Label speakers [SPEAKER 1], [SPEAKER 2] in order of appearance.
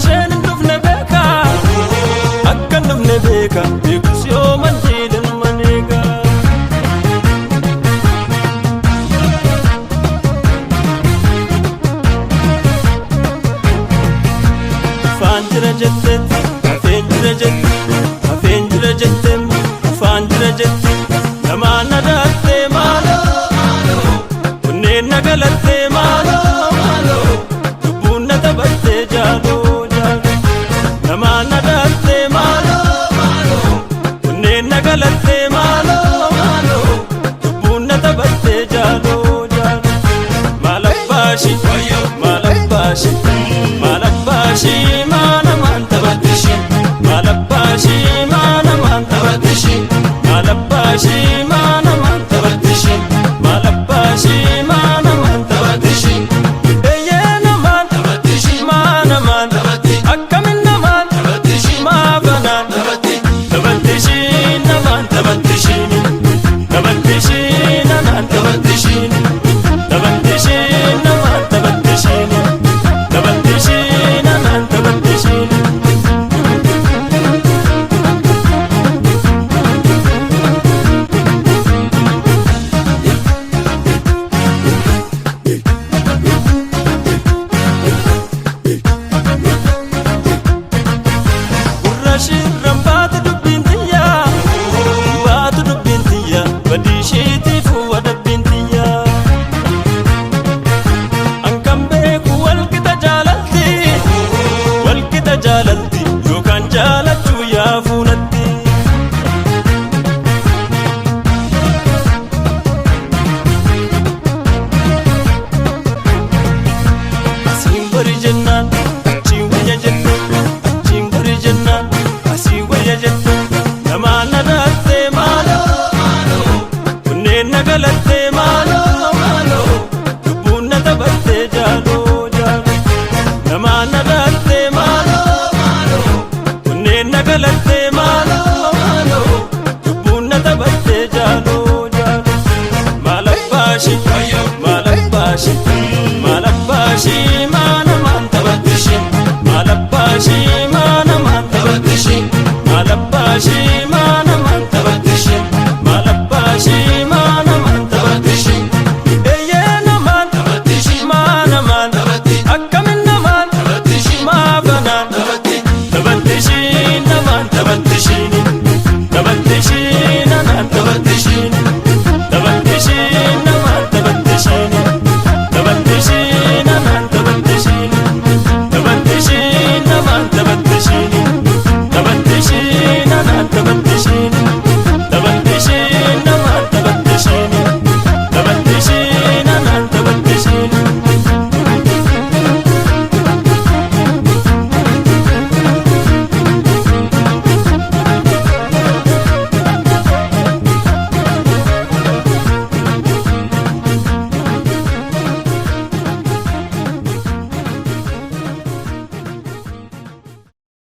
[SPEAKER 1] Isheen hin dhufne beeka, akka hin dhufne beeka, beekus yoo manjiidhan maneega. Afaan jira jetteetti, hafeen jira jetti, hafeen jira jetteem, afaan jira jetti, namaan na daattee maaloo maaloo, onneen na galattee maaloo maaloo, lubbuun na taphattee jaaloo jaaloo, namaan na daattee maaloo maaloo, onneen na galattee maaloo maaloo, lubbuun na taphattee jaaloo jaaloo. Maal abbaashi, maal abbaashi, maal abbaashi, maal namaan taphatishi, maal abbaashi, maal namaan taphatishi, maal abbaashi, maal namaan taphatishi, maal abbaashi, maal namaan taphatishi. Eeyyee namaan taphatishi, maal namaan taphati, akkamin namaan taphatishi, maafanaan taphati, taphatishi namaan taphatishi, taphatishi namaan taphatishi. Taphatishi namaan taphatishi, taphatishi namaan taphatishi. Gurra shirran baatu dubbiin tiyya, baatu dubbiin tiyya, badii isheetiif wadabbiin tiyya. An kan beeku walqixa jaalalti, walqixa jaalalti, yookaan jaalachuu yaafuunatti. Asiin bari jennaan achiin wayya jette, achiin bari jennaan asii wayya jette, namaan na daattee maaloo maaloo, onneen na galattee maaloo maaloo, lubbuun na taphattee jaaloo jaaloo, namaan na daattee maaloo maaloo, onneen na galattee.